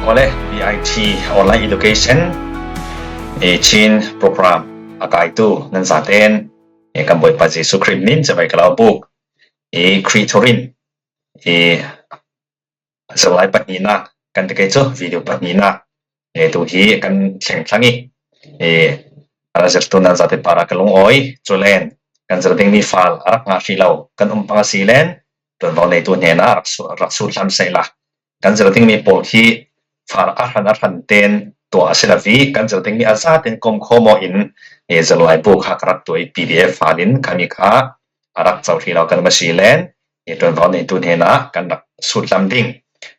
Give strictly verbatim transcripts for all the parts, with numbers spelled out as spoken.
Awle, B I T Online Education, e, Chin program a kaitu nan zaten, e, kan Bawipa Jesu Khrih min chibai ka lo buk, e, Khrih thurin, e, zalai pahnina, kan ti kei chu video pahnina, e, tu hi kan thleng thlang i, e, a la zirtu nan zate para ka lungawi, chu len, kan zir ding mi fal, a rak ngah hrih lo, kan um pang a si len, ṭuanvo neitu hnena rak su-, rak sut hlam seh la. Kan zir ding mi pawl hi far a hran a hran ten tuah a si lo vi, kan zir ding mi a zaten kawm khawm aw in, e, zirlai bu kha ka rak tuah i P D F falin khami kha a rak co hrih lo kan um a si len, e, ṭuanvo neitu hnena kan rak sut hlam ding.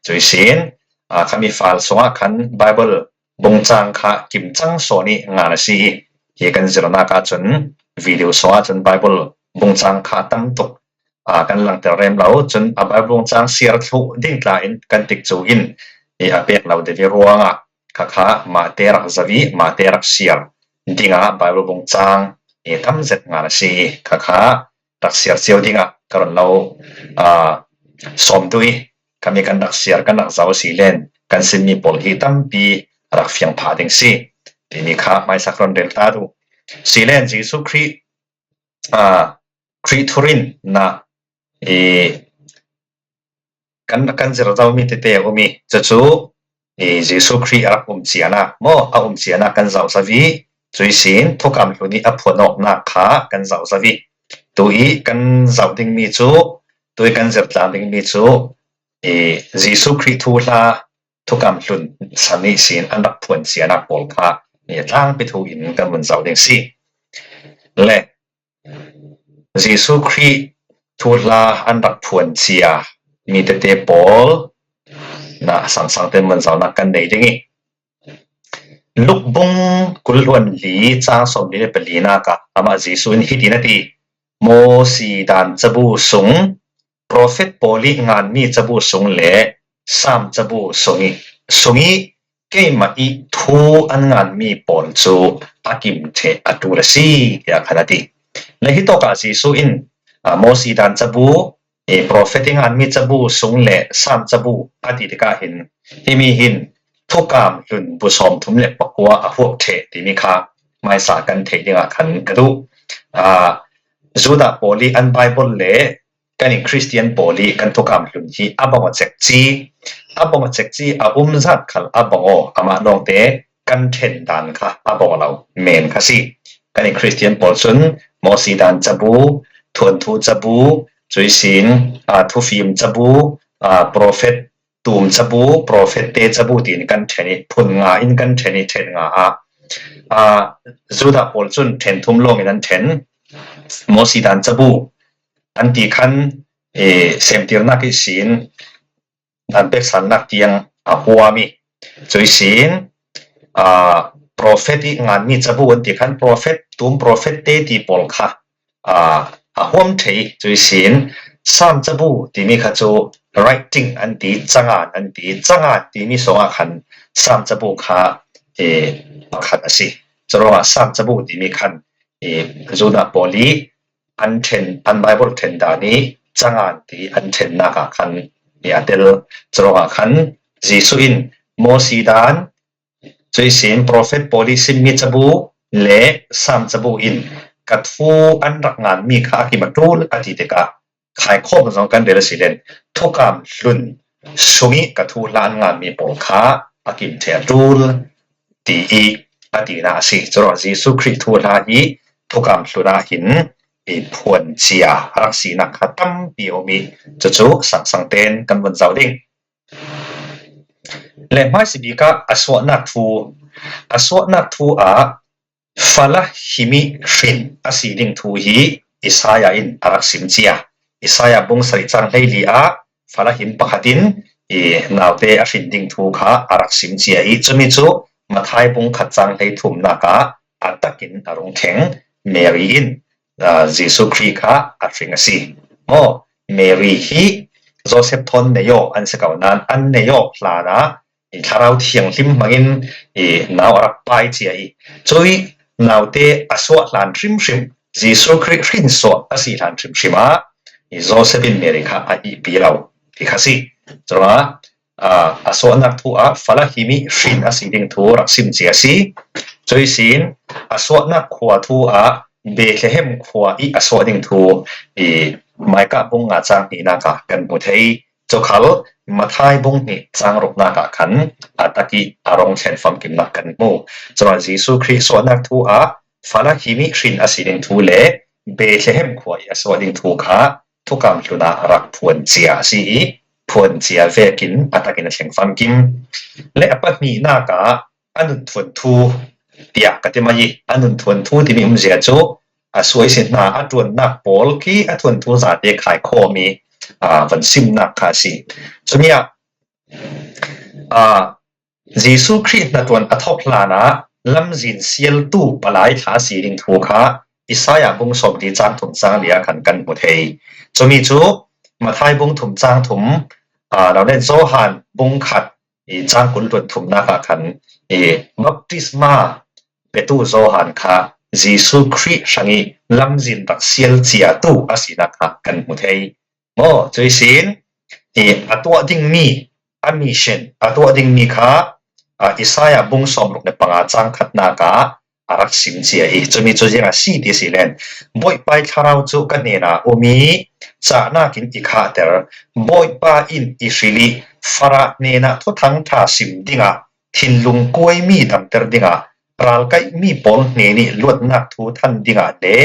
Cui sin, a, khami fal sungah khan Bible bungchang kha kimchang sawn i ngan a si i, hi kan zirnak ah cun video sungah cun Bible bungchang kha tam tuk a, kan langter rem lo. Cun a Bible bungchang siar thluh ding tla in kan tikcu in, i, a pek lo deuh i ruangah kha kha mahte rak zoh i mahte rak siar dingah Bible bungchang, i, tam zet ngan a si i kha kha rak siar cio dingah ka run lo, a, sawm duh i, khami kan rak siar kan rak zoh a si len kan simmi pawl hi tampi rak fiang phah ding si timi kha hmaisa ka run rel ta duh. Si len Jesu Khrih, a, Khrih thurin na, i, kan, kan zir zomi tete a um i, cucu, i, Jesu Khrih a rak um cianak maw, a um cianak kan zoh zoh i, cui sin thukam hlun i a phuan awknak kha kan zoh zoh i, tu i kan zoh dingmi cu, tu i kan zir tlang dingmi cu, i, Jesu Khrih thuhla thukam hlun san ihsin an rak phuan cianak pawl kha, i, tlangpi thu in kan vun zoh ding si. Le Jesu Khrih thuhla an rak phuan cia mi tete pawl na sangsang ten vun zohnak kan nei ding i, Luk bung kul hluan li cang sawm li le pali nak ah amah Jesu in hiti na ti, Mosi dan cabu sung, profet pawl i nganmi cabu sung le Sam cabu sung i, sung i keimah i thu an nganmi pawl cu a kim ṭheh a ṭul a si, tiah khan a ti. Le hitawkah Jesu in, a, Mosi dan cabu, i, profet i nganmi cabu sung le Sam cabu a ti tikah hin, himi hin thukam hlun bu sawmthum le pakua a huap ṭheh timi kha hmaisa kan theih dingah khan ka duh. A, Judah pawl i an Bible le kan in Khristian pawl i kan thukam hlun hi a bang aw cekci, a bang aw cekci a um zat khal a bang aw, amah lawngte kan ṭhen dan kha a bang aw lo men kha si. Kan in Khristian pawl cun Mosi dan cabu, thuanthu cabu, cui sin, a, thufim cabu, a, profet tum cabu, profet te cabu tiin kan ṭhen i, phun nga in kan ṭhen i, ṭhen nga ah, a, Judah pawl cun ṭhen thum lawng in an ṭhen. Mosi dan cabu an ti khan, e, semtirnak ihsin dan peksannak tiang a huam i, cui sin, a, profet i nganmi cabu an ti khan profet, tum profet te ti pawl kha, a, a huam ṭheh i, cui sin Sam cabu timi kha cu writing an ti, cangan an ti, cangan timi sungah khan Sam cabu kha, e, pakhat a si. Curuangah Sam cabu timi khan, e, Judah pawl i an ṭhen, an Bible ṭhen dan i cangan ti an ṭhennak ah khan i a tel. Curuangah khan Jesu in Mosi dan, cui sin profet pawl i simmi cabu le Sam cabu in ka thu an rak nganmi kha a kim a ṭul a ti tikah, khaikhawm zong kan rel a si len, thukam hlun sung i ka thuhla an nganmi pawl kha a kim ṭheh a ṭul ti i a tina a si. Curuangah Jesu Khrih thuhla hi thukam hlun ah hin i phuan cia a rak sinak kha tampi a um i, cucu sangsang ten kan vun zoh ding. Le hmaisabik ah a suahnak thu, a suahnak thu ah fala himi hrin a si ding thu hi Isaiah in a rak sim cia. Isaiah bung sarih cang hleili ah fala him pakhat in i naute a hrin ding thu kha a rak sim cia i, cumi cu Mathai bung khat cang hlei thumnak ah a takin a rung thleng Mary in, aa, Jesuh Khrih kha a hring a si. Maw, Mary hi Joseph thawn nei aw an si ko nain an nei aw hlanah i Thlarau Thianghlim hmangin i nau a rak pai cia i, cui naute a suah hlan hrimhrim, Jesuh Khrih hrin suah a si hlan hrimhrim ah i Joseph in Mary kha a ihpi lo ti kha si. Curuangah a, a suahnak thu ah fala himi hrin a si ding thu rak sim cia a si. Cuihsin a suahnak khua thu ah Bethlehem khua i a suah ding thu i Micah bung nga cang hnihnak ah kan hmu thei. Cu khal Matthai bung hnih cang ruknak ah khan a tak i a rung thlen famkimnak kan hmu. Curuangah Jesuh Khrih suahnak thu ah fala himi hrin a si ding thu le Bethlehem khua i a suah ding thu kha thukam hlun ah rak phuan cia a si i, phuan cia vekin a takin a thleng famkim. Le a pahnihnak ah a nun thuan thu tiah ka ti mai i, a nun thuan thu timi umzia cu a suai si hna a ṭuannak pawl khi a thuan thu zate khaikhawm i, aa, van simnak kha a si. Cumi ah, aa, Jesuh Khrih hnaṭuan a thawk hlanah lamzin sialtu palai thla a si ding thu kha Isaiah bung sawmli cang thum cang li ah khan kan hmu thei. Cumi cu Matthai bung thum cang thum, aa, lo le Johan bung khat i cang kul hluan thumnak ah khan i baptisma petu Johan kha Jesuh Khrih hrang i lamzin rak sial ciatu a sinak kha kan hmu thei. Maw, cuihsin i a tuah dingmi, a mission, a tuah dingmi kha, a, Isaiah bung sawmruk le panga cang khatnak ah a rak sim cia i, cumi cu ziang a si ti si len, Bawipa i thlarau cu ka hnenah um i, cahnak in i khahter, Bawipa in i hril i, Farah hnenah thuthang ṭha sim dingah, thinlung kuaimi damter dingah, ralkaihmi pawl hnen i luatnak thu than dingah le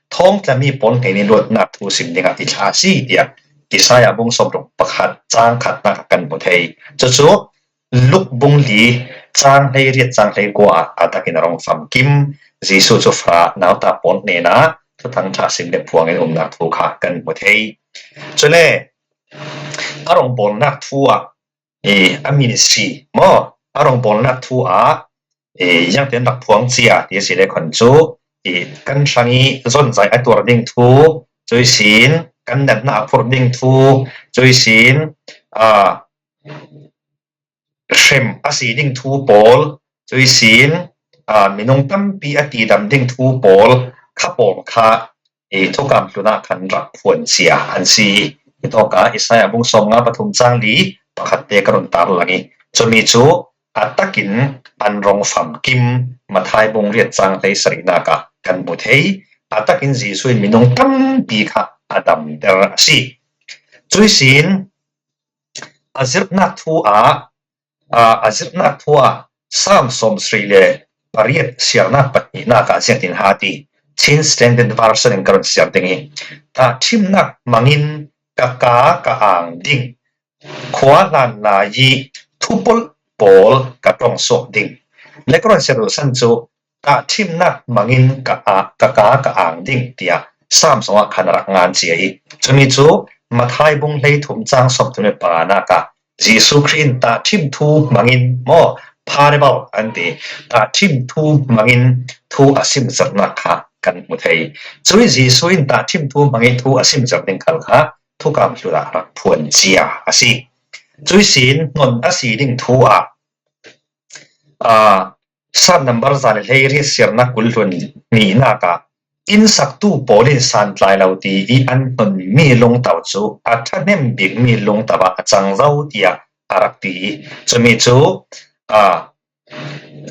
thawngtlami pawl hnen i luatnak thu sim dingah i thlah a si, tiah Isaiah bung sawmruk pakhat cang khatnak ah kan hmu thei. Cucu Luk bung li cang hleiriat cang hleikua ah a takin a rung famkim. Jesuh cu Farah nauta pawl hnenah thuthang ṭha sim le phuang in umnak thu kha kan hmu thei. Cule a rung bawlnak thu ah i, a ministry maw, a rung bawlnak thu ah i, ziangtin rak phuang cia ti a si le khan cu i, kan hrang i zonzai a tuar ding thu, cuihsin kan natna a phurh ding thu, cuihsin, aa, hrem a si ding thu pawl, cuihsin, aa, minung tampi a tidam ding thu pawl kha pawl kha i, thukam hlun ah khan rak phuan cia an si. Hitawk ah Isaiah bung sawmnga pathum cang li pakhat te ka run tar lang i, cumi cu a takin an rung famkim. Matthai bung riat cang hleisarihnak ah kan hmu thei. A takin Jesuh in minung tampi kha a damter a si. Cuihsin a zirhnak thu ah, aa, a zirhnak thu ah Salm sawmsarih le pariat siarnak pahnihnak ah ziangtin ha ti, Chin Standard Version in ka run siar ding i, tahṭhimnak hmangin ka ka ka ang ding, khua hlan lai i thupolh pawl ka ṭong suak ding. Le ka run siar duhsan cu, tahṭhimnak hmangin ka, a, ka ka ka ang ding, tiah Salm sawng ah khan a rak ngan cia i, cumi cu Matthai bung hleithum cang sawmthum le panganak ah Jesuh Khrih in tahṭhim thu hmangin maw, parable an ti, tahṭhim thu hmangin thu a simzirhnak kha kan hmu thei. Cui Jesuh in tahṭhim thu hmangin thu a simzirh ding khal kha thukam hlun ah rak phuan cia a si. Cuihsin hnon a si ding thu ah, aa, Salm number za le hleiriat siarnak kul hluan hnihnak ah innsaktu pawl in santlai lo ti i an hnonmi lungto cu a ṭhahnem bikmi lungto ah a cang zo, tiah a rak ti. Cumi cu, aa,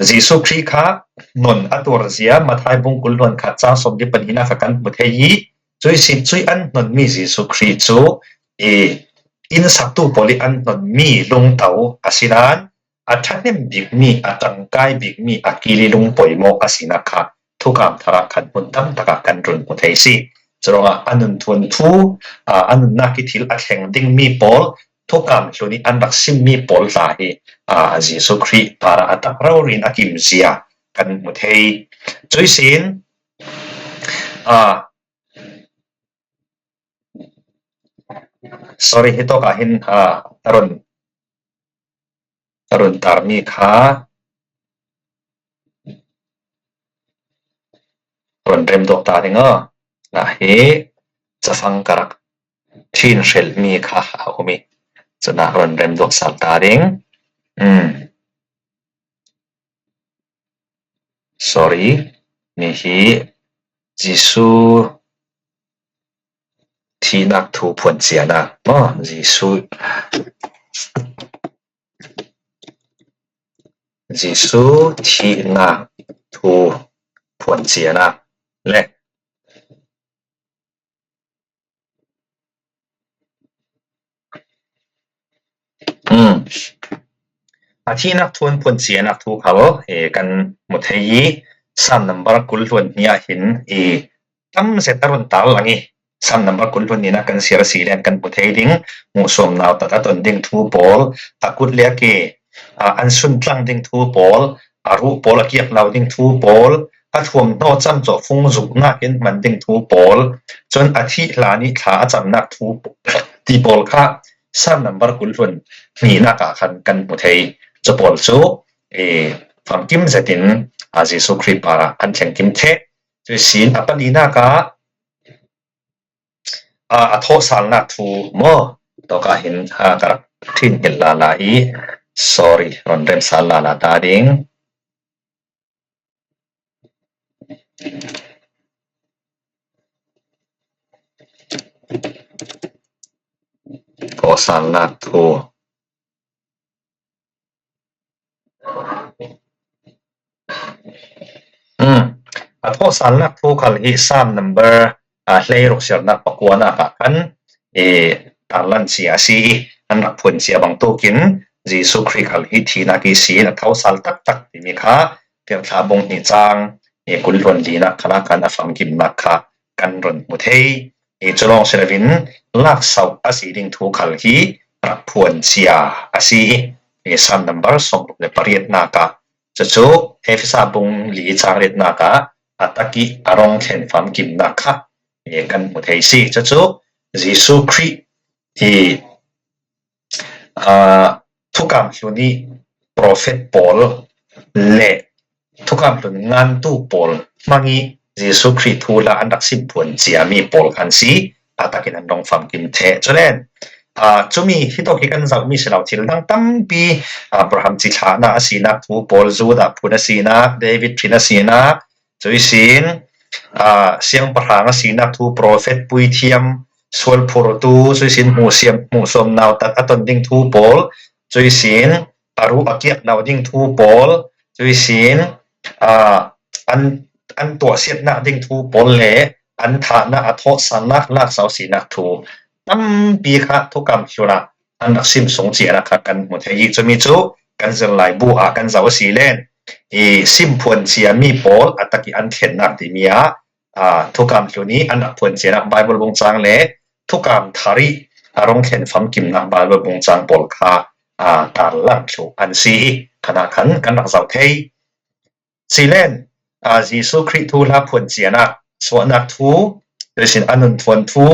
Jesuh Khrih kha hnon a tuar zia Matthai bung kul hluan khat cang sawmli pahnihnak kha kan hmu thei i, cuihsin cui an hnonmi Jesuh Khrih cu i innsaktu pawl i an hnonmi lungto a si nain, a ṭhahnem bikmi, a ṭangkai bikmi, a kili lung poimawh a sinak kha thukam thar ah khan hmun tam tak ah kan run hmu thei si. Curuangah a nun thuan thu, aa, a nunnak i thil a thleng dingmi pawl, thukam hlun i an rak simmi pawl tla hi, aa, Jesuh Khrih parah a tak rori in a kimzia kan hmu thei. Cuihsin, aa, sorry, hitawk ah hin, aa, a run a run tarmi kha run remduak ta ding aw. Nah hi cafang ka rak ṭhin hrelhmi kha a um i, cun ah run remduak sal ta ding. Um. Sorry, mi hi Jesuh thihnak thu phuan cianak maw, Jesuh Jesu thihna thu phuan cianak le um, a thihnak thu an phuan cianak thu khal, eh, kan hmu thei i, Sam number kul hluan hnih ah hin i tam zet a run tar lang i, Sam number kul hluan hnihnak kan siar a si le kan hmu thei ding, hmuhsuamnau tak a ton ding thu pawl, a kut le a ke, ah, an suntlang ding thu pawl, a ruh pawl a kiak lo ding thu pawl, a thuam hnawh cam cawh fung zuknak in hman ding thu pawl, cun a thih hla nih thla a camnak thu pawl, ti pawl kha Sam number kul hluan hnihnak ah khan kan hmu thei. Cu pawl cu, eh, famkim zetin, ah, Jesuh Khrih parah an thlengkim theh. Cu sin a palinak ah, ah, a thawhsalnak thu maw? Tawkah hin, ah, ka rak ṭhin hngilh lala i, sorry, ron remsal lala ta ding. Thawhsalnak thu. Um, a thawhsalnak thu khal hi Sam number, ah, hleiruk siarnak pakuanak ah khan, eh, tarlan cia a si i, an rak phuan cia bangtukin Jesuh Khrih khal hi thihnak ihsin a thawhsal taktak timi kha Piangthla bung hnih cang, eh, kul hluan linak khalah khan a famkimnak kha kan run hmu thei. Eh, cu lawng si loin laksauh a si ding thu khal hi rak phuan cia a si i, eh, Sam number sawmruk le pariatnak ah, cucu Efesa bung li cang riatnak ah a tak i a rung thlen famkimnak kha, eh, kan hmu thei si. Cucu Jesuh Khrih i, ah, thukam hlun i profet pawl le thukam hlun ngantu pawl hmang i Jesuh Khrih thu hla an rak sim phuan ciami pawl khan si, a takin an rung famkim theh. Culen, ah, cumi hitawk hi kan zohmi si lo, thil dang tampi, Abraham cithlahnak a sinak thu pawl, Judah phun a sinak, David ṭhin a sinak, cu ihsin, ah, siangpahrang a sinak thu, profet, puithiam, sualphurtu, cu ihsin hmuhsiam, hmuhsuamnau tak a ton ding thu pawl, cu ihsin a ruh a kiak lo ding thu pawl, cu ihsin, ah, an, an tuahsiatnak ding thu pawl le an thahnak a thawhsalnak laksauh sinak thu tampi kha thukam hlun ah an rak sim sung cianak kha kan hmu thei i, cumi cu kan zirlaibu ah kan zoh a si len i, sim phuan ciami pawl a tak i an thlennak timi ah, aa, thukam hlun i an rak phuan cianak Baibal bung cang le thukam thar i a rung thlen famkimnak Baibal bung cang pawl kha, aa, tarlang thluh an si i, khanah khan kan rak zoh thei. Silen, aa, Jesuh Khrih thu hla phuan cianak, suahnak thu, tuisin a nun thuan thu,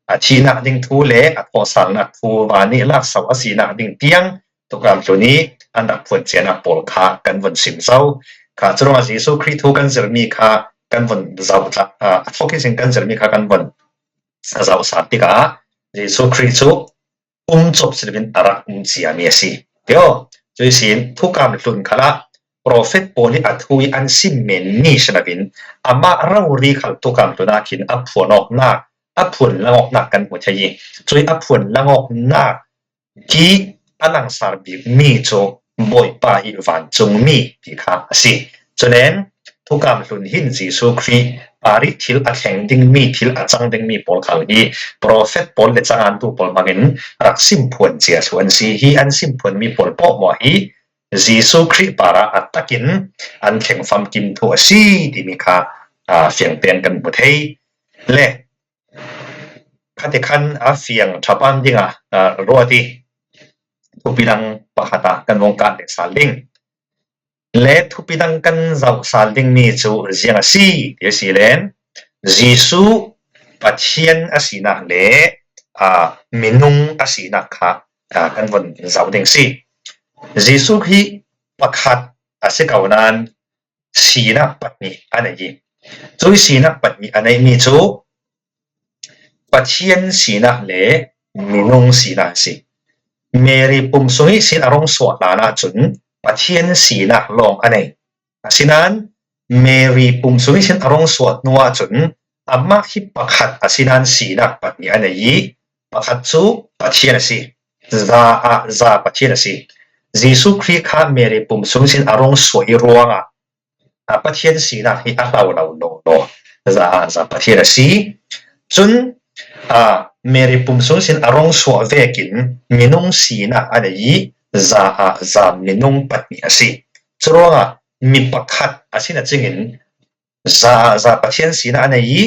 a thihnak ding thu le a thawhsalnak thu van i laksauh a sinak ding tiang thukam hlun i an rak phuan cianak pawl kha kan vun sim zo. Kha curuangah Jesuh Khrih thu kan zirmi kha kan vun zoh tla-, aa, a thawk ihsin kan zirmi kha kan vun zoh sal tikah Jesuh Khrih cu um cawp si loin a rak um ciami a si. Tio, cu ihsin thukam hlun khalah profet pawl i a thu i an sim menmi si loin amah rori khal thukam hlun ah khin a phuan awknak, a phuan lang awknak kan hmu thei i, cui a phuan lang awknak hi a langsar bikmi cu Bawipa i vancungmi ti kha a si. Culen thukam hlun hin Jesuh Khrih parih thil a thleng dingmi, thil a cang dingmi pawl khal hi profet pawl le cangantu pawl hmangin rak sim phuan cia thluh an si. Hi an sim phuanmi pawl pawhmawh hi Jesuh Khrih parah a takin an thleng famkim thu a si timi kha, aa, fiang tein kan hmu thei. Le khatikhan a fiang ṭhapam dingah, aa, ruat i thupi dang pakhat ah kan vung kan leh sal ding. Le thupi dang kan zoh sal dingmi cu ziang a si ti a si len, Jesuh Pathian a sinak le, aa, minung a sinak kha, aa, kan vun zoh ding si. Jesuh hi pakhat a si ko nain sinak pahnih a nei i, cui sinak pahnih a neihmi cu Pathian sinak le minung sinak a si. Mary pum sung ihsin a rung suah hlan ahcun Pathian sinak lawng a nei. Asinain Mary pum sung ihsin a rung suah hnu ahcun amah hi pakhat asinain sinak pahnih a nei i, pakhat cu Pathian a si. Za ah za Pathian a si. Jesu Khrih kha Mary pum sung sin a rung suah i ruangah a Pathian sinak hi a hlau lo lo lo. Za a za Pathian a si. Cun a Mary pum sung sin a rung suah vekin minung sinak a nei i za a za minung pahnih a si. Curuangah mi pakhat a sin a cingin za a za Pathian sinak a nei i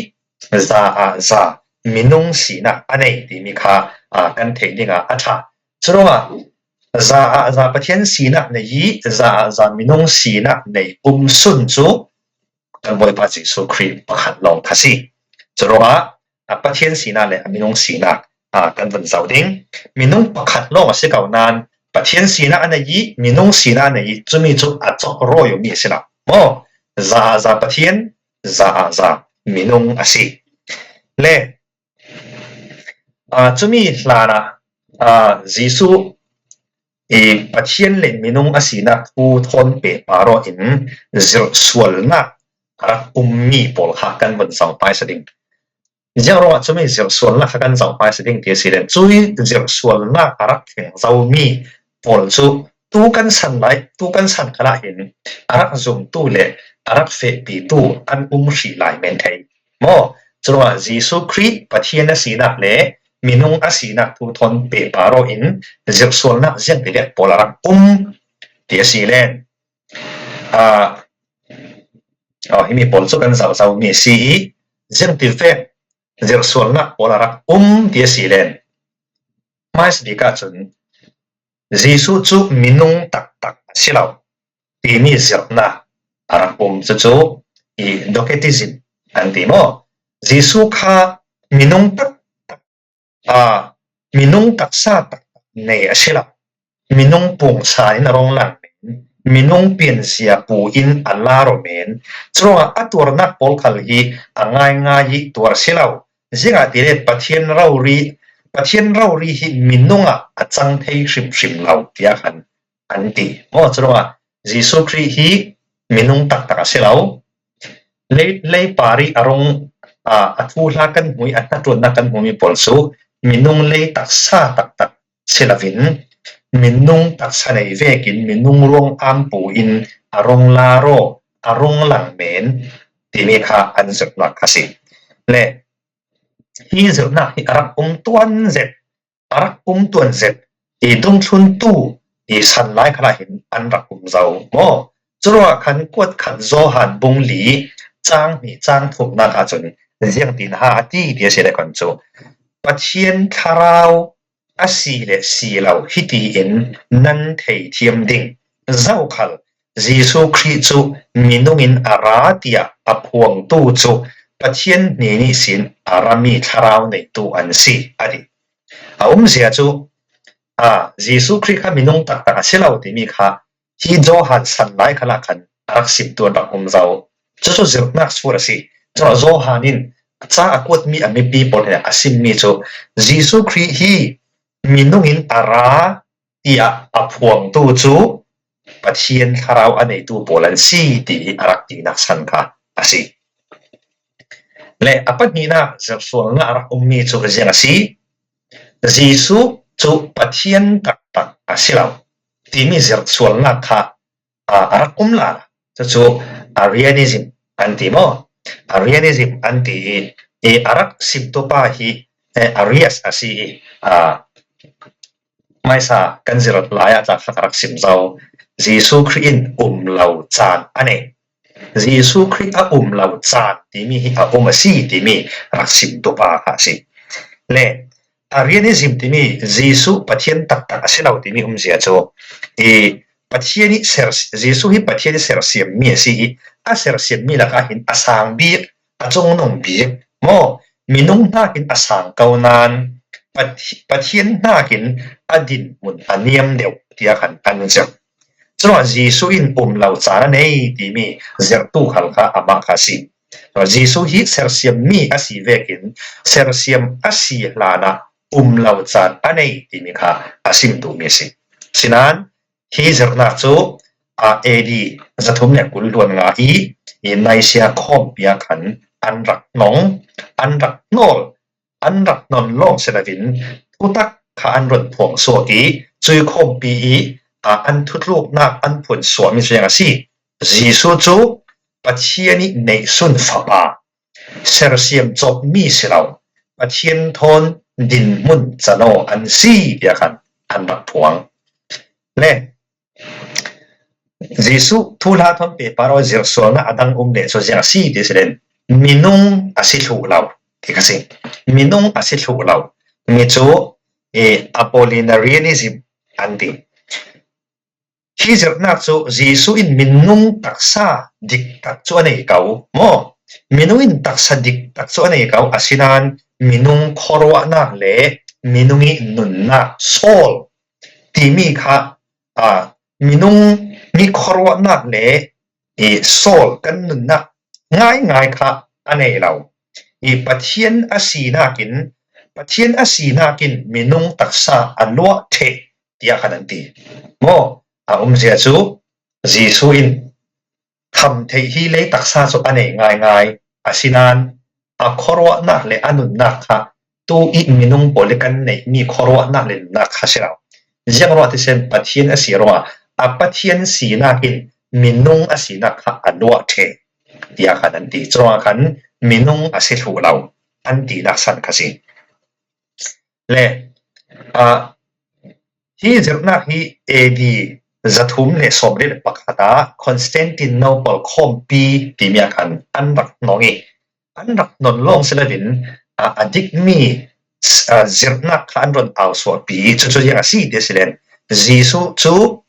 za a za minung sinak a nei timi kha a kan theih dingah a ṭha. Curuangah za a za Pathian sinak nei i za a za minung sinak nei pum sun cu kan Bawipa Jesu Khrih pakhat lawng kha si. Curuangah a Pathian sinak le a minung sinak a kan vun zoh ding. Minung pakhat lawng a si ko nain Pathian sinak a nei i minung sinak a nei i cumi cu a cawk rawi mi a si lo. Maw? Za a za Pathian, za a za minung a si. Le a cumi hlanah a Jesu i Pathian le minung a sinak thu thawn pehpar aw in zirhsualnak a rak ummi pawl kha kan vun zoh pah sa ding. Ziang ruangah cumi zirhsualnak kha kan zoh pah sa ding ti a si len cui zirhsualnak a rak thleng zomi pawl cu tu kan san lai, tu kan san khalah hin a rak zumtu le a rak fehpitu an um hrih lai men thei. Maw? Curuangah Jesu Khrih Pathian a sinak le minung a sinak thu thawn pehpar aw in zirhsualnak ziangtivek pawl a rak um ti a si len. A, a, himi pawl cu kan zohzoh mi a si i ziangtivek zirhsualnak pawl a rak um ti a si len. Hmaisabik ahcun Jesu cu minung taktak a si lo timi zirhnak a rak um. Cucu i docetism an ti maw? Jesu kha minung taktak, a, minung taksa taktak nei a si lo. Minung pungsan in a rung lang men, minung pianzia pu in a lar aw men, curuangah a tuarnak pawl khal hi a ngaingai i tuar si lo. Ziangahtile Pathian rori, Pathian rori hi minung ah a cang thei hrimhrim lo tiah khan an ti. Maw? Curuangah Jesu Khrih hi minung taktak a si lo. Lei, leipar i a rung, a, a thuhla kan hmu i a hnaṭuannak kan hmumi pawl cu minung lei taksa taktak si loin minung taksa nei vekin minung ruangam pu in a rung lar aw, a rung lang men timi kha an zirhnak kha si. Le hi zirhnak hi a rak um tuan zet, a rak um tuan zet i dungthluntu i san lai khalah hin an rak um zo maw? Curuangah khan kuat khat Johan bung li cang hnih cang thumnak ahcun ziangtin ha a ti ti a si le khan cu Pathian thlarau a si le si lo hiti in nan theithiam ding. Zokhal Jesu Khrih cu minung in a ra tiah a phuangtu cu Pathian hnen ihsin a rami thlarau neitu an si, a ti. A umzia cu, a, Jesu Khrih kha minung taktak a si lo timi kha hi Johan san lai khalah khan a rak simtu an rak um zo. Cucu zirhnak sur a si. Cun Johan in ca a kuatmi a mipi pawl hnenah a simmi cu Jesu Khrih hi minung in a ra tiah a phuangtu cu Pathian thlarau a neitu pawl an si, ti a rak tinak san kha a si. Le a pahnihnak zirhsualnak a rak ummi cu ziang a si? Jesuh cu Pathian taktak a si lo timi zirhsualnak kha a, a rak um lala. Cucu Arianism an ti maw? Arianism an ti i, i a rak simtu pa hi, eh, Arius a si i, a, hmaisa kan zirh lai ah ca kha a rak sim zo. Jesuh Khrih in um lo caan a nei. Jesuh Khrih a um lo caan timi hi a um a si timi rak simtu pa kha a si. Le Arianism timi Jesuh Pathian taktak a si lo timi umzia cu i Pathian i ser, Jesuh hi Pathian i sersiammi a si i a sersiammi lakah hin a sang bik, a cungnung bik maw? Minung hnakin a sang ko nain Pathi-, Pathian hnakin a dinhmun a niam deuh tiah khan an zirh. Curuangah Jesuh in um lo caan a nei timi zirhtu khal kha amah kha a si. Jesuh hi sersiammi a si vekin sersiam a si hlanah um lo caan a nei timi kha a sim duhmi a si. Sinain hi zirhnak cu, a, A D zathum le kul hluan nga i, i Nicaea khawmpi ah khan an rak nong, an rak nawl, an rak nawn lawng si loin thutak kha an run phuang suak i, cui khawmpi i a, an thutluknak an phuansuahmi cu ziang a si? Jesuh cu Pathian i neihsun fapa, sersiam cawpmi si lo, Pathian thawn dinhmun cano an si, tiah khan an rak phuang. Le Jesuh thuhla thawn pehpar aw zirhsualnak a dang um le cu ziang a si ti si len, minung a si thluh lo ti kha si. Minung a si thluh lo mi cu, eh, Apollinarianism an ti. Hi zirhnak cu Jesuh in minung taksa diktak cu a nei ko maw? Minung in taksa diktak cu a nei ko, asinain minung khuaruahnak le minung i nunnak, soul timi kha, aa, minung i khuaruahnak le i soul kan nunnak ngaingai kha a nei lo. I Pathian a sinak in, Pathian a sinak in minung taksa a luah ṭheh, tiah khan an ti. Maw, a umzia cu Jesuh in khamtheih hi lei taksa cu a nei ngaingai, asinain a khuaruahnak le a nunnak kha tu i minung pawl i kan neihmi khuaruahnak le nunnak kha si lo. Ziangruah ti sen Pathian a si ruangah a Pathian sinak in minung a sinak kha a luah ṭheh, tiah khan an ti. Curuangah khan minung a si thluh lo an tinak san kha si. Le, aa, hi zirhnak hi A D zathum le sawmriat le pakhat ah Constantinople khawmpi timi ah khan an rak hnong i, an rak hnon lawng si loin, aa, a dikmi, aa, zirhnak kha an run ausuahpi. Cucu ziang a si ti a si len, Jesuh cu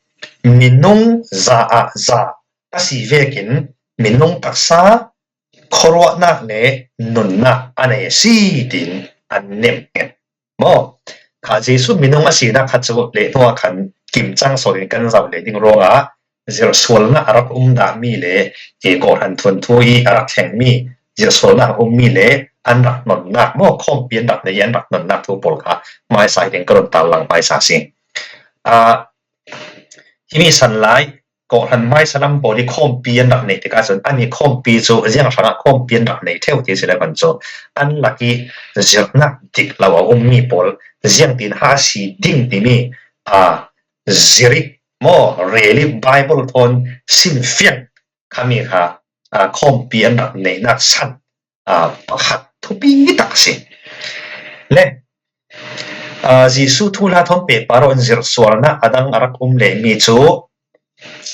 minung za ah za a si vekin minung taksa khuaruahnak le nunnak a nei a si, tiin an nemhnget. Maw? Kha Jesuh minung a sinak kha cu le hnuah khan kimcang sawin kan zoh leh ding ruangah zirhsualnak a rak um dahmi le, eh, kawhhran thuanthu i a rak thlengmi zirhsualnak a ummi le an rak hnonnak maw, khawmpi an rak nei i an rak hnonnak thu pawl kha hmaisa hi ding ka run tarlang hmaisa a si. Aa, himi san lai, kawhhran hmaisa lam pawl i khawmpi an rak neih tikah cun an i khawmpi cu ziang hrangah khawmpi an rak nei ṭheu ti si le hmanh cu an lak i zirhnak dik lo a ummi pawl ziangtin ha a si ding timi, aa, zirh i maw, rel i Bible thawn simfiang khami kha, aa, khawmpi an rak neihnak san, aa, pakhat thupi tak a si. Le, aa, Jesuh thuhla thawn pehpar aw in zirhsualnak a dang a rak um lehmi cu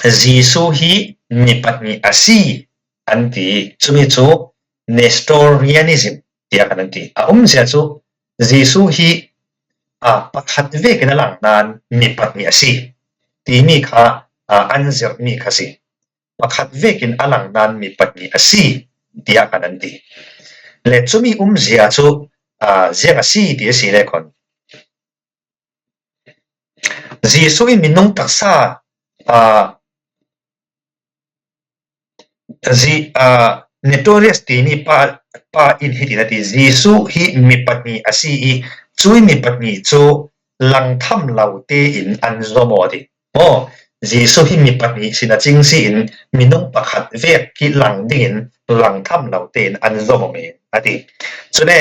Jesuh hi mi pahnih a si an ti. Cumi cu Nestorianism tiah kan an ti. A umzia cu Jesuh hi, aa, pakhat vekin a lang nain mi pahnih a si timi kha, aa, an zirhmi kha si. Pakhat vekin a lang nain mi pahnih a si, tiah kan an ti. Le cumi umzia cu, aa, ziang a si ti a si le khon. Jesuh in minung taksa, aa, zi-, aa, Nestorius timi pa, pa in hitin a ti, Jesuh hi mi pahnih a si i, cui mi pahnih cu langtham lo tein an zom aw a ti. Maw, Jesuh hi mi pahnih sin a cing si in minung pakhat vek hi lang dingin langtham lo tein an zom aw men a ti. Cule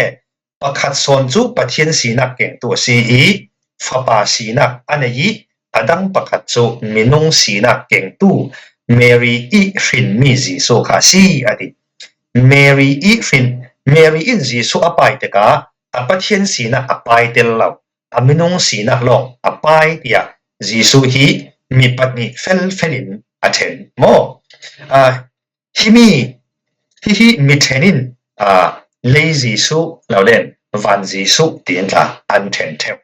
pakhat sawn cu Pathian sinak kengtu a si i, Fapa sinak a nei i, a dang pakhat cu minung sinak kengtu Mary i hrinmi Jesuh kha a si a ti. Mary i hrin, Mary in Jesuh a pai tikah a Pathian sinak a pai tel lo, a minung sinak lawng a pai tiah Jesuh hi mi pahnih felfel in a ṭhen maw? Aa, himi, hihi mi ṭhen in, aa, lei Jesuh lo len van Jesuh tiin tla an ṭhen ṭheu.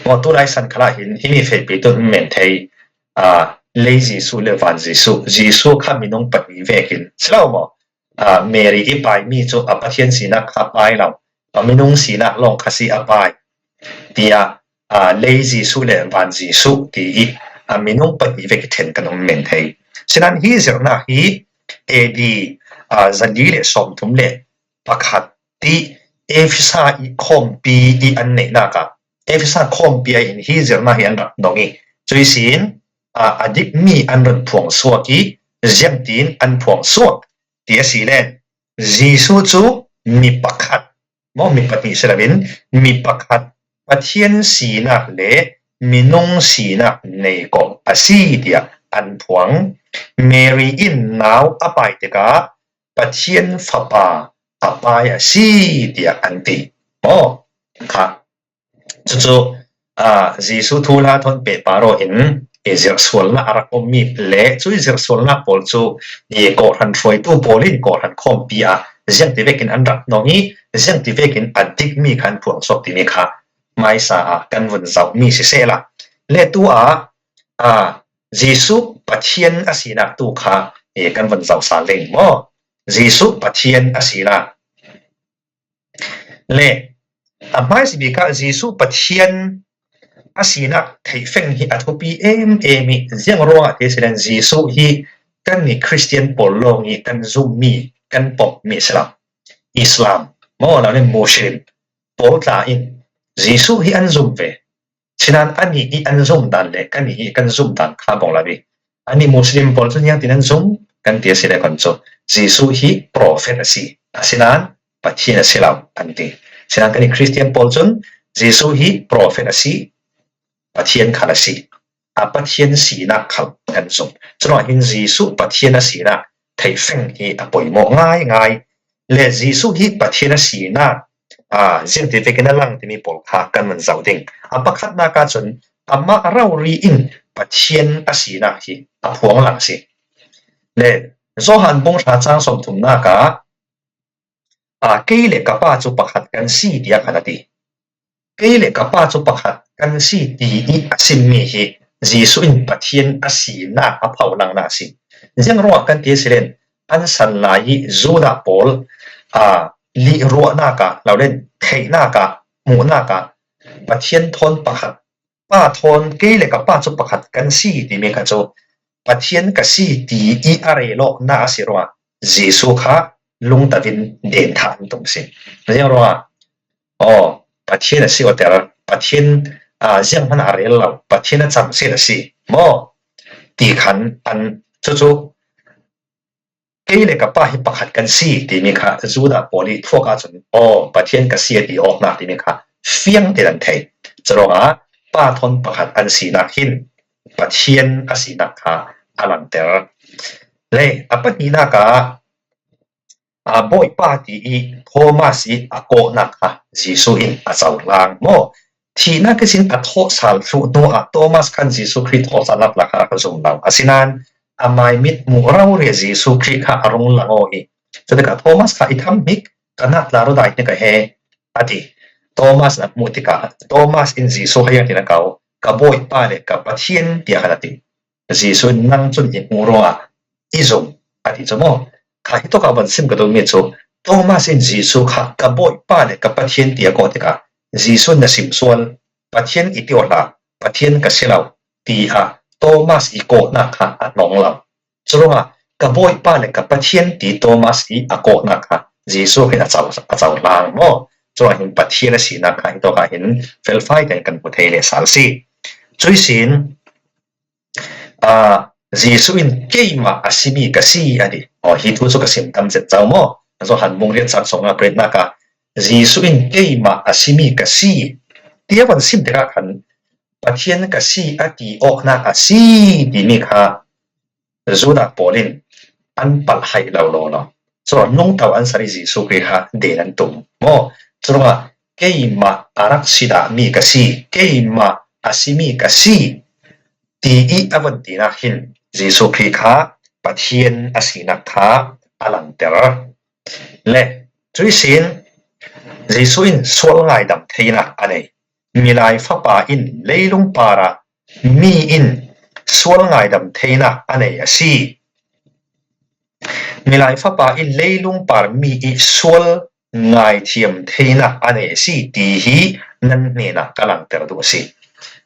Maw, tulai san khalah hin himi fehpi tu men thei, aa, lei Jesuh le van Jesuh, Jesuh kha minung pahnih vekin si lo maw? Aa, Mary i paimi cu a Pathian sinak kha pai lo, a minung sinak lawng kha si a pai, tiah, aa, lei Jesuh le van Jesuh ti i, aa, minung pahnih vek i ṭhen kan um men thei. Sinan hi zirhnak hi A D, aa, zali le sawmthum le pakhat ti Efesa i khawmpi i an neihnak ah Efesa khawmpi ah hin hi zirhnak hi an rak dong i, cui sin, aa, a dikmi an run phuang suak i, ziangtin an phuang suak ti a si len, Jesuh cu mi pakhat, maw, mi pahnih si loin mi pakhat Pathian sinak le minung sinak nei kawh a si tiah an phuang. Mary in nau a pai tikah Pathian Fapa a pai a si tiah an ti. Aw, kha. Cucu, aa, Jesuh thuhla thawn pehpar aw in i zirhsualnak a rak ummi le cu i zirhsualnak pawl cu i kawhhran hruaitu pawl in kawhhran khawmpi ah ziangtivekin an rak nong i ziangtivekin a dikmi kha an phuang suak timi kha hmaisa ah kan vun zohmi sisehla le tu ah, aa, Jesuh Pathian a sinak tu kha, eh, kan vun zoh sal ding maw? Jesuh Pathian a sinak. Le a hmaisabik ah Jesuh Pathian a sinak theihfeng hi a thupi em em i ziang ruangah ti silen Jesuh hi kan ni Khristian pawl lawng i kan zummi, kan pomhmi a si lo. Islam maw, lo le Muslim pawl tla in Jesuh hi an zum ve. Sinan anih i an zum dan le kan i kan zum dan kha bawng lo i anih Muslim pawl cu niangtin an zum kan ti a si le kan cu Jesuh hi prophet a si. Asinan Pathian a si lo an ti. Sinan kan i Khristian pawl cun Jesuh hi prophet a si, Pathian khal a si. A Pathian sinak khal kan zum. Curuangah hin Jesuh Pathian a sinak theihfeng hi a poimawh ngaingai. Le Jesuh hi Pathian a sinak, aa, ziangtivekin a lang timi pawl kha kan vun zoh ding. A pakhatnak ahcun amah rori in Pathian a sinak hi a phuang lang a si. Le Johan bung hra cang sawmthumnak ah, aa, kei le ka Pa cu pakhat kan si tiah khan a ti. Kei le ka Pa cu pakhat kan si ti i a simmi hi Jesuh in Pathian a sinak a pholangnak a si. Ziang ruangah kan ti a si len an san lai i Judah pawl, aa, lihruahnak ah, lo len theihnak ah, hmuhnak ah Pathian thawn pakhat, Pa thawn kei le ka Pa cu pakhat kan si timi kha cu Pathian ka si ti i a rel awknak a si ruangah Jesuh kha lungto in den thah an tum si. Ziang ruangah, aw, Pathian a si awter, Pathian, aa, zianghman a rel lo, Pathian a camsiat a si maw? Ti khan an cucu kei le ka Pa hi pakhat kan si timi kha Judah pawl i thuak ahcun, aw, Pathian ka si a ti awknak timi kha fiang tein an thei. Curuangah Pa thawn pakhat an sinak hin Pathian a sinak kha a langter. Le a pahnihnak ah, aa, Bawipa ti i Thomas i a kawhnak kha Jesuh in a cohlang maw? Thihnak ihsin a thawhsal thluh hnuah Thomas khan Jesuh Khrih thawhsalnak lak ah a zum lo. Asinan a maimit hmuh rori Jesuh Khrih kha a rung lang aw i. Cutikah Thomas kha i tham hnik, ka nak tla rawdai hnik a he a ti. Thomas in a hmuh tikah Thomas in Jesuh kha ziangtin a ko, ka Bawipa le ka Pathian tiah khan a ti. Jesuh in nang cun i hmuh ruangah i zum a ti cu maw? Kha hitawkah van sim ka duhmi cu Thomas in Jesuh kha ka Bawipa le ka Pathian ti a kawh tikah Jesuh in na sim sual, Pathian i ti aw hlah, Pathian ka si lo, tiah Thomas i kawhnak kha a hnong lo. Curuangah ka Bawipa le ka Pathian ti Thomas i a kawhnak kha Jesuh khin a co, a cohlang maw? Curuangah hin Pathian a sinak kha hitawkah hin felfai tein kan hmu thei lehsal si. Cuih sin, aa, Jesuh in keimah a simi ka si a ti. Aw, hi thu cu ka sim tam zet cau maw? Johan bung riat cang sawmnga pariatnak ah Jesuh in keimah a simi ka si tiah van sim tikah khan Pathian ka si a ti awknak a si timi kha Judah pawl in an palh haih lo law law. Curuangah nungto an sari Jesuh Khrih kha den an tum maw? Curuangah keimah a rak si dahmi ka si, keimah a simi ka si, ti i a van tinak hin Jesuh Khrih kha Pathian a sinak kha a langter. Le cuih sin Jesuh in sual ngaidam theinak a nei. Milai Fapa in leilung parah mi in sual ngaidam theinak a nei a si. Milai Fapa in leilung par mi i sual ngaithiam theinak a nei a si ti hi nan hnenah ka langter duh a si.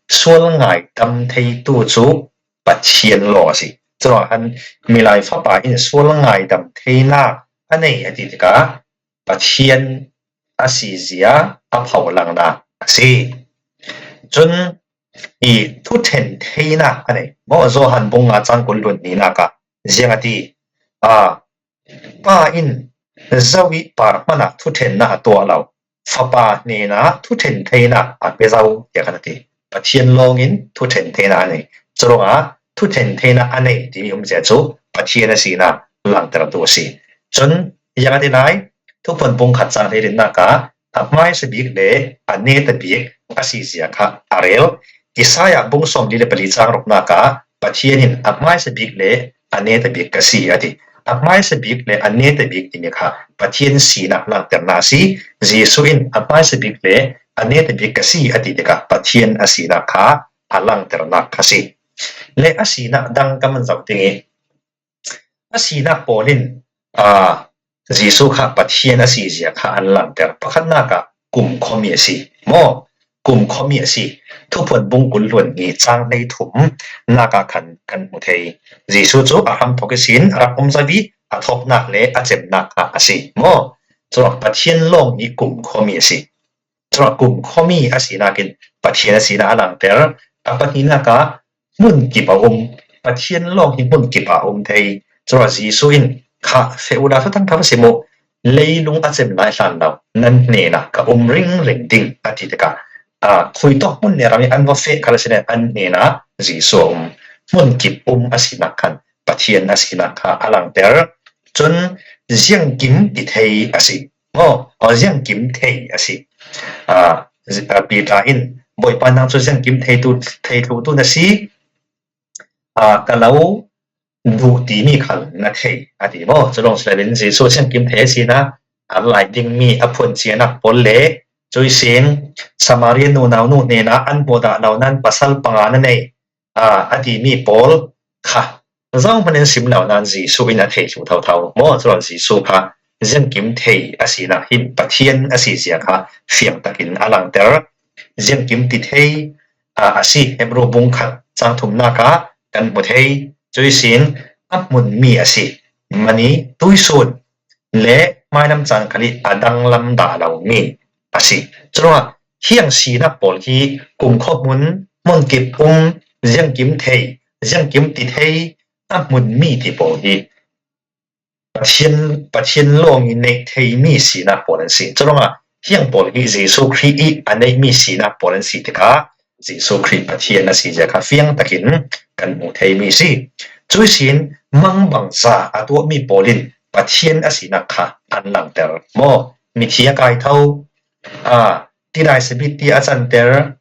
Sual ngaidam theitu cu Pathian lawng a si. Curuangah milai Fapa in sual ngaidam theinak a nei a ti tikah Pathian a si zia a pholangnak a si. Cun i thuṭhen theinak a nei. Maw Johan bung nga cang kul hlun hninak ah ziang a ti? Aa, Pa in zo i par hmanh ah thuṭhennak a tuah lo. Fapa hnenah thuṭhen theinak a pe zo, tiah kan ti. Pathian lawngin thuṭhen theina a nei. Churuangah thuṭhen theina a nei timi umzia chu Pathian a sihna langtertu a si. Chun ziang a ti lai, Thuphun bung khat chang hleiriknakah a hmaisa bik le a neta bik a sihzia kha a rel. Isaiah bung sawmli le pali chang ruknakah Pathian in a hmaisa bik le a neta bik ka si a ti. A hmaisa bik le a neta bik timi kha Pathian sihna langterna a si. Jesuh in a hmaisa bik le a neta bik ka si a ti tikah Pathian a sihna kha a langterna kha si. Le a sihna dang ka man zo ding i, a sihna pawl in, aa, Jesuh kha Pathian a sihzia kha an langter. Pakhatnakah kumkhawmi a si. Maw? Kumkhawmi a si. Thuphun bung kul le ni chang hleithumnakah khan kan hmu thei. Jesuh cu a hramthawk ihsin a rak um zo i a thawknak le a cemnak kha a si. Maw? Churuangah Pathian lawng i kumkhawmi a si. Churuangah kumkhawmi a sihnakin Pathian a sihna a langter. A pahnihnak ah hmunkip a um. Pathian lawng hi hmunkip ah a um thei. Churuangah Jesuh in kha feh uhla thuthang kha va sim uh. Leilung a cem lai hlan lo nan hnenah ka um ringring ding a ti tikah, aa, khui tawk hmun le ram i an va feh khal a si le an hnenah Jesuh a um. Hmunkip um a sihnak khan Pathian a sihnak kha a langter. Cun ziangkim ti thei a si. Maw, aw, ziangkim thei a si. Aa, zi-, aa, Peter in, Bawipa, nang cu ziangkim theitu, thei thlutu na si, aa, ka lo duh timi khal na thei, a ti maw? Cu lawng si loin Jesuh ziangkim thei a sihna a laih dingmi a phuancianak pawl le cuihsin Samaria nunau nu hnenah an hmuh dah lo nan pasal panga na nei, aa, a timi pawl kha zohman in sim lo nan Jesuh in a thei thlu thotho maw? Chuan Jesuh kha ziangkim thei a sihna hin Pathian a sihzia kha fiangtakin a langter. Ziangkim ti thei, aa, a si. Hebru bung khat chang thumnakah kan hmu thei. Cuihsin a hmunmi a si. Mani, tuisun le hmailam caan khal i a danglam dah lomi a si. Curuangah hiang sihnak pawl hi kumkhua hmun, hmunkip um, ziangkim thei, ziangkim ti thei, a hmunmi ti pawl hi Pathian, Pathian lawng i neih theimi sihnak pawl an si. Curuangah hiang pawl hi Jesuh Khrih i a neihmi sihnak pawl an si tikah Jesuh Khrih Pathian a sihzia kha fiangtakin kan hmu theimi si. Cuihsin mangbangza a tuahmi pawl in Pathian a sihnak kha an langter maw? Mithi a kaitho, aa, tidai sabit ti a canter,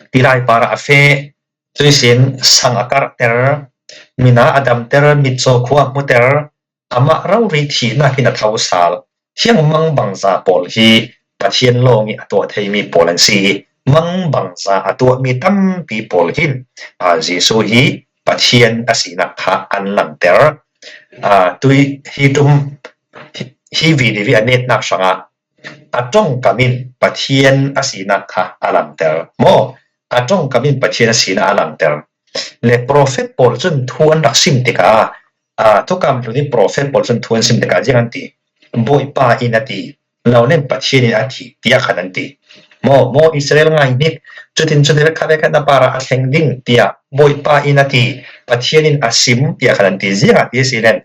tidai parah a feh, cuihsin sang a karhter, mina a damter, mitcaw khua a hmuter, amah rori thihnak in a thosal. Hiang mangbangza pawl hi Pathian lawng i a tuah theimi pawl an si i, mangbangza a tuahmi tampi pawl hin, aa, Jesuh hi Pathian a sihnak kha an langter. Aa, tui hi tum hi, hi video i a netnak hrangah a ṭongkam in Pathian a sihnak kha a langter maw? A ṭongkam in Pathian a sihna a langter. Le profet pawl cun thu an rak sim tikah, aa, thukam hlun i profet pawl cun thu an sim tikah ziang an ti? Bawipa in a ti, lo len Pathian in a ti, tiah khan an ti. Maw, maw Israel ngaihnik, cutin cutin khat le khat na parah a thleng ding, tiah Bawipa in a ti, Pathian in a sim, tiah khan an ti. Ziangah ti si len,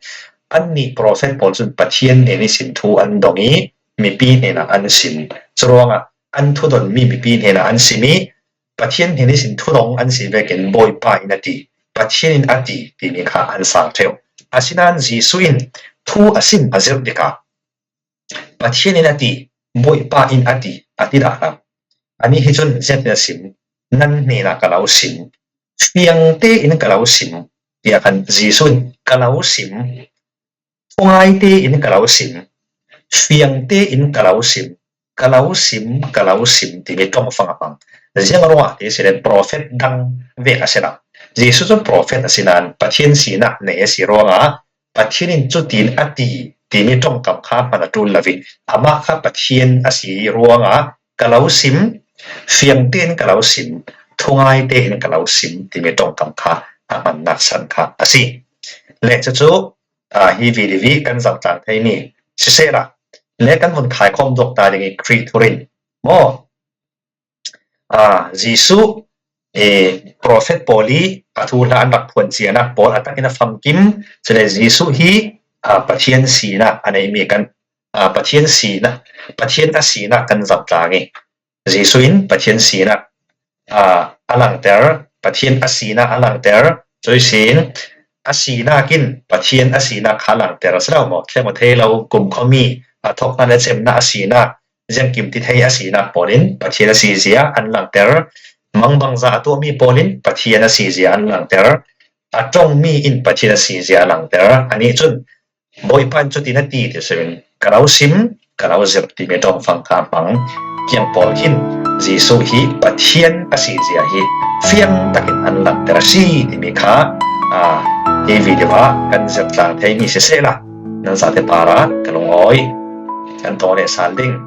annih profet pawl cun Pathian hnen ihsin thu an dong i, mipi hnenah an sim. Curuangah an thudonmi mipi hnenah an sim i, Pathian hnen ihsin thudong an si vekin Bawipa in a ti, Pathian in a ti timi kha an sang ṭheu. Asinain Jesuh in thu a sim a zirh tikah Pathian in a ti, Bawipa in a ti, a ti dah hna. Anih hi cun ziangtin a sim, nan hnenah ka lo sim, fiang tein ka lo sim, tiah khan Jesuh in ka lo sim, thungai tein ka lo sim, fiang tein ka lo sim, ka lo sim, ka lo sim timi ṭongfang a hmang. Ziang ruangah ti si len profet dang vek a si lo. Jesuh cu profet a si nain Pathian sihnak nei a si ruangah Pathian in cutin a ti timi ṭongkam kha hman a ṭul lo i, amah kha Pathian a si ruangah ka lo sim, fiang tein ka lo sim, thungai tein ka lo sim timi ṭongkam kha a hmannak san kha a si. Le cucu, aa, hi video kan zoh tlang theimi sisehla, le kan vun khaikhawm dawk ta ding i Khrih thurin maw? Aa, Jesuh, ee, profet pawl i a thuhla an rak phuanciahnak pawl a takin a famkim, cule Jesuh hi, aa, Pathian sihnak a neihmi kan, aa, Pathian sihnak, Pathian a sihnak kan zoh tlang i, Jesuh in Pathian sihnak, aa, a langter, Pathian a sinak a langter, cuisin a sinak in Pathian a sinak kha a langter a si lo maw? Thleng aw thei lo, kumkhua mi a thawkna le cemna a sinak, ziangkim ti thei a sinak pawl in Pathian a sizia an langter, mangbangza a tuahmi pawl in Pathian a sizia an langter, a ṭongmi in Pathian a sizia a langter. Anih cun Bawipa in cutin a ti ti si in ka lo sim, ka lo zirh timi ṭawngfang kha hmang. Kiang pawl khin Jesuh hi Pathian a sizia hi fiang takin an langter a si timi kha, aa, hi video ah kan zirh tlang theimi sisehla, nan zate parah ka lungawi. Kan thaw leh sal ding.